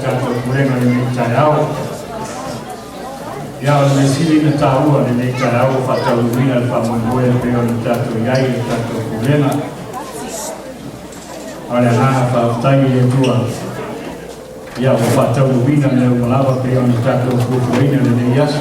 tatou pulega i lenei taeao. Ia, o le mea sili na taua lenei taeao ua faataunuuina le faamoemoe e pei ona tatou i ai i le tatou pulega. A o le agaga faafetai i le Atua, ia ua faataunuuina mea uma lava pei ona tatou fuafuaina lenei aso.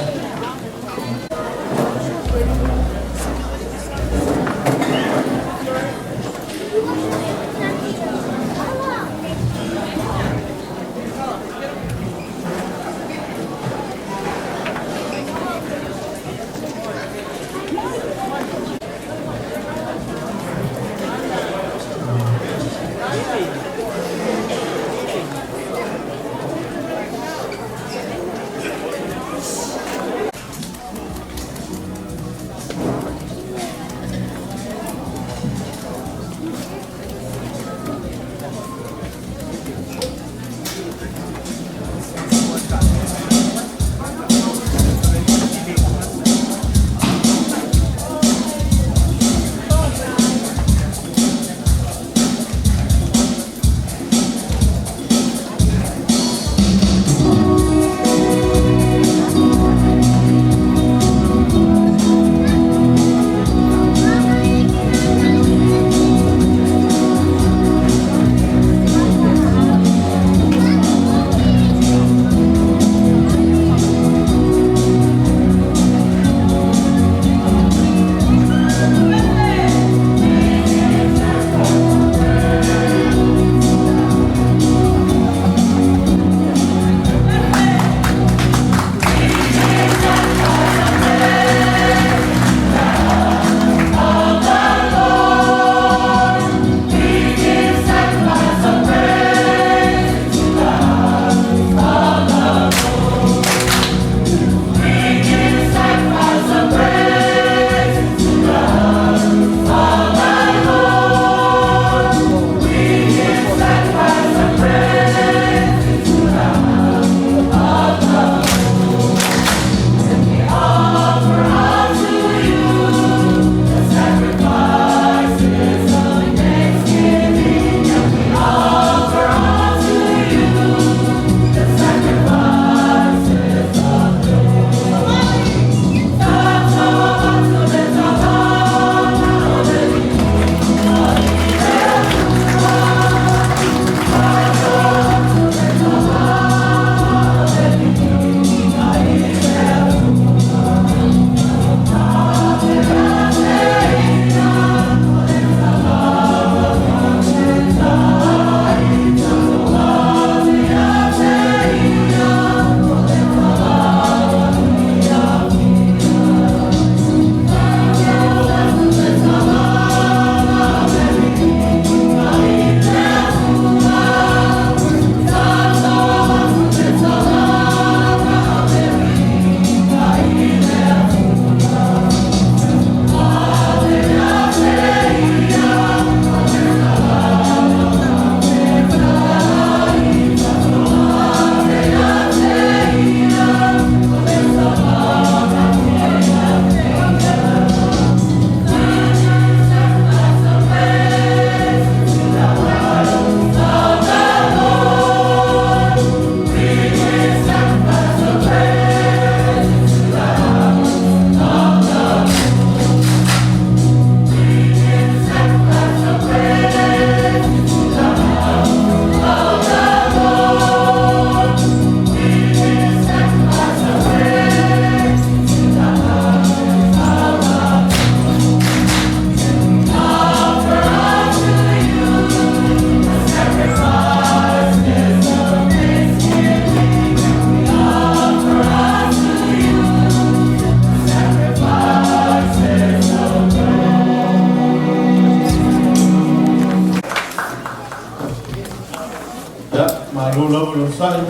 Ia, malo lava le onosai.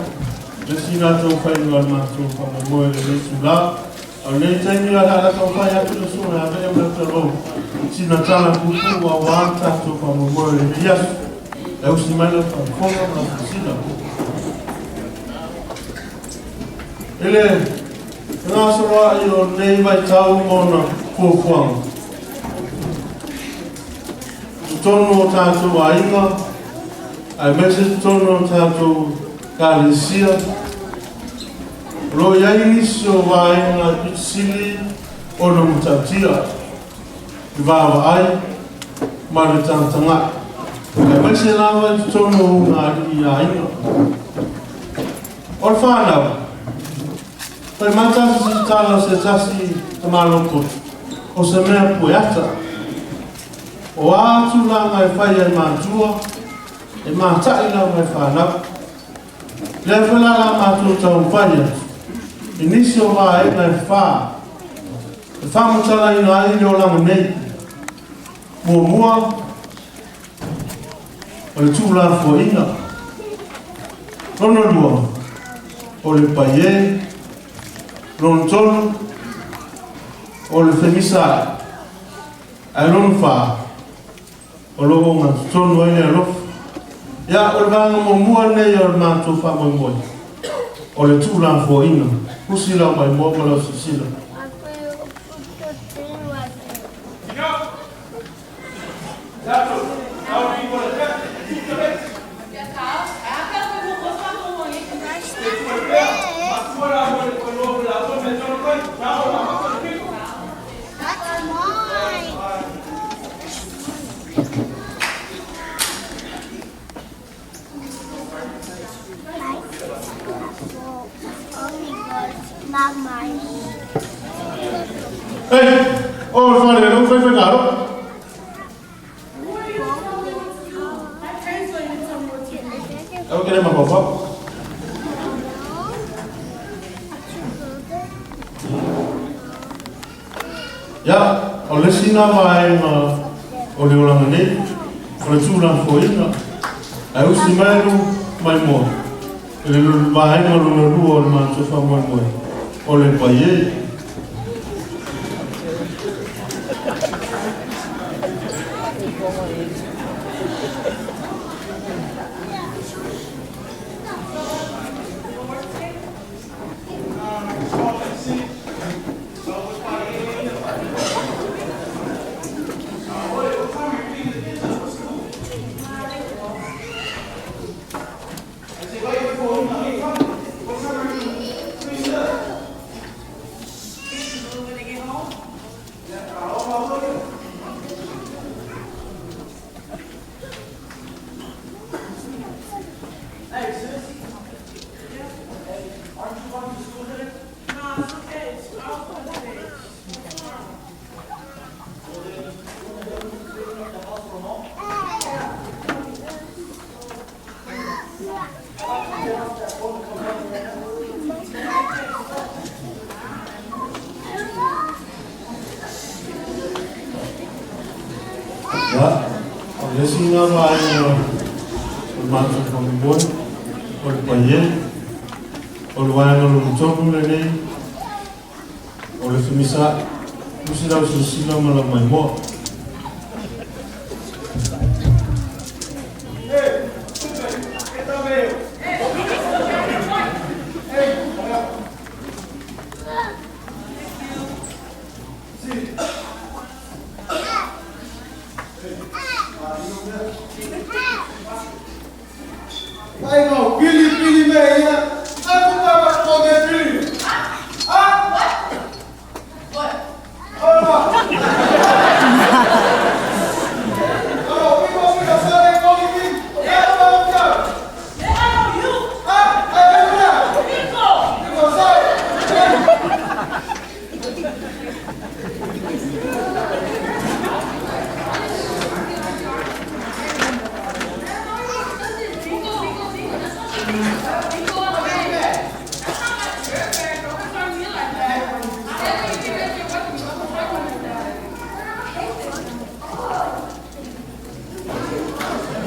Le isi latou faiga o le matou faamoemoe i lenei itula. A o lenei taimi o le a taumafai atu le Susuga ia Vea Mulautalou sina tala puupuu aua le tatou faamoemoe i lenei aso. E usi mai lau faafofoga ma lau silasila. I le fegasoloai o lenei vaitau ma ona fuafuaga, totonu o tatou aiga, aemaise totonu o tatou Ekalesia, o lo o i ai nisi o vaega e pito sili ona matautia i vaavaai ma le tagatagai, aemaise lava i totonu o ulugalii aiga. O le fanau, fai mai tasi se tala a se tasi tamaloa poto, o se mea pueata. O a tulaga e fai ai matua, e matai lava e fanau. Lea foi la la matou taumafai atu i nisi o vaega e fa e faamatalaina ai le olaga nei. Muamua, o le tuulafoaiga. Lona lua, o le paiē. Lona tolu, o le femisaai. Ae lona fa, o lo o ogatotonu ai le alofa. Ia, o le vaega muamua lenei o le matou faamoemoe, o le tuulafoaiga. Usi lau maimoa ma lau silasila. Ei, o le fale, le fai fai kalo. Au kene ma papa. Ia, o le isi lena vaega o le olaga nei, o le tuulafoaiga. Ae usi mai lu maimoa i le vaega lona lua o le matou faamoemoe, o le paiē. Ia, o le isi lena vaega o le matou faamoemoe, o le paiē, o le vaega lona tolu lenei, o le femisaai. Usi lau silasila ma lau maimoa.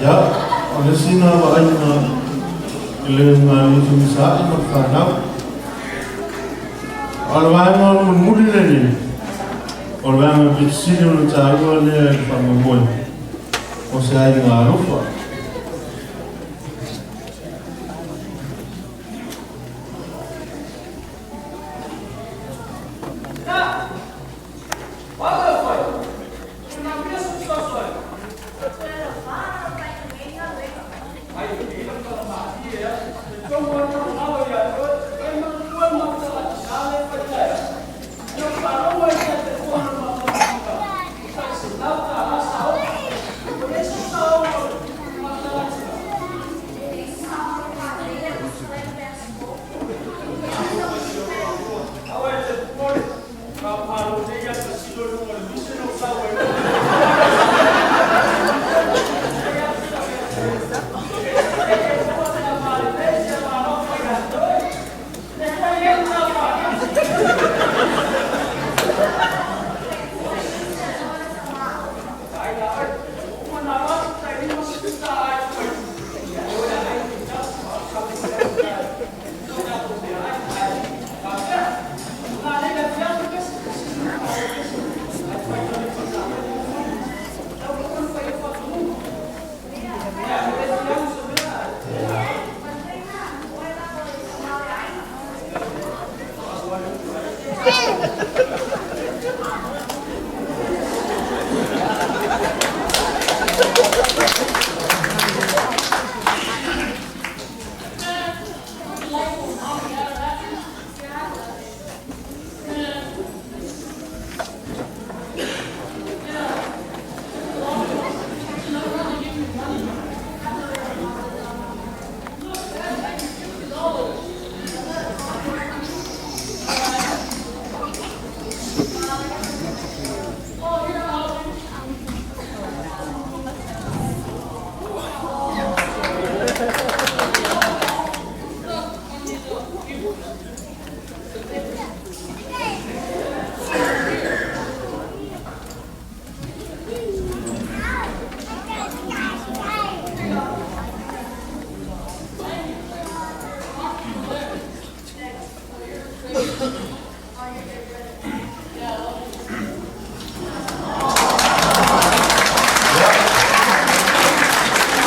Ia, o le isi lena vaaiga i le galulue femisaai ma le fanau. A o le vaega mulimuli lenei, o le vaega pito sili ona taua lea i le faamoemoe, o se aiga alofa.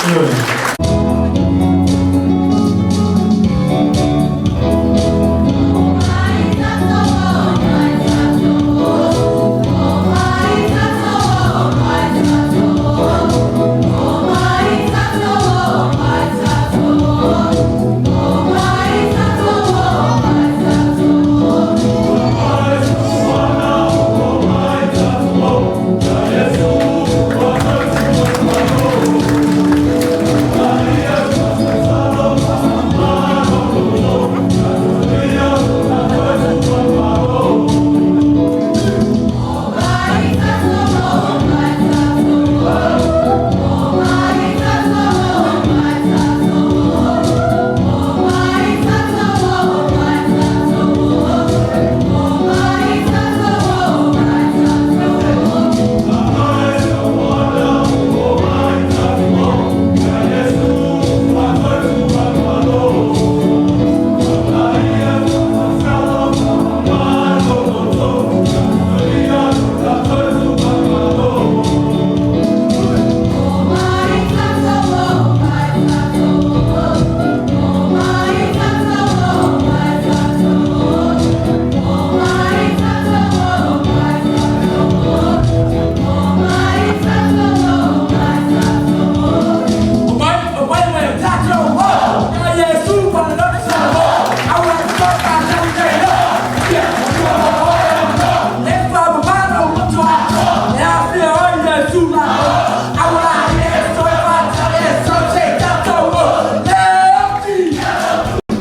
Ioe.